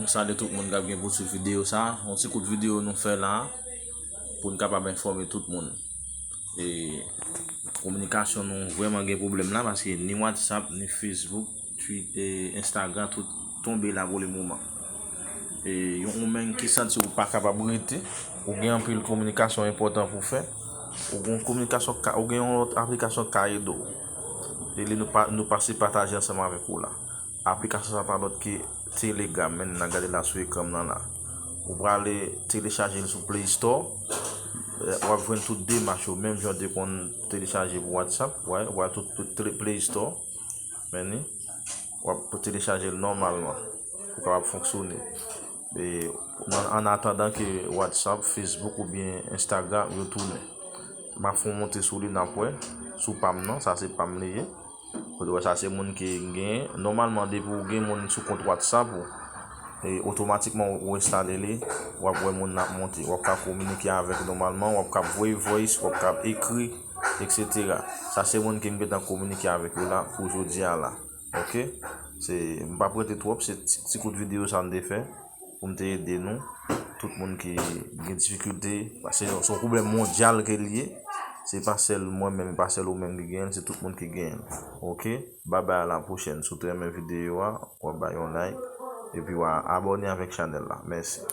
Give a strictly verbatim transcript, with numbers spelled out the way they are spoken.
Salye tout moun k ap gen pou swiv videyo sa. Yon ti kout videyo nou fè la pou n kapab enfòme tout moun. E kominikasyon nou vrèman gen pwoblèm la, paske ni WhatsApp, ni Facebook, Twitter, Instagram, tout tonbe la pou le moman. E yon ou menm ki santi ou pa kapab rete, ou gen anpil kominikasyon enpòtan pou fè, ou gen yon kominikasyon ka, ou gen yon lòt aplikasyon k ka ede w. E li nou, pa, nou pase pataje ansanm avèk ou la. Aplikasyon sa pa lòt ke Telegram, men n a gade la sou ekran m nan la. Ou prale telechaje l sou Play Store. W ap jwenn tout demach yo, menm jan w te konn telechaje pou WhatsApp, w ap wè tout, tout Play Store. Men ni, w ap telechaje l nòmalman pou kapab fonksyone. E, an atandan ke WhatsApp, Facebook oubyen Instagram yo tounen. M ap fè yon monte sou li, n ap wè. Sou pa m nan, sa se pa m li ye. Kote wè sa se moun ki gen. Nòmalman, depi w gen moun sou kont WhatsApp ou, e otomatikman ou enstale li, w ap wè moun nan ap monte. W ap ka kominike avèk nòmalman, w ap ka voye voice, w ap ka ekri, et cetera. Sa se moun ke m gentan kominike avèk yo la pou jodi a la. Ok? Se, m p ap rete twòp, se ti, ti kout videyo sa m te fè pou m te ede nou. Tout moun ki gen difikilte, paske se yon pwoblèm mondyal ke l ye. Se pa sèl mwen menm, pa sèl ou menm ki genyen l, se tout moun ki genyen l. Ok? Babay, a la pwochèn. Si w te renmen videyo a, w ap bay yon like. Epi w a abòne avèk chanèl la. Mèsi.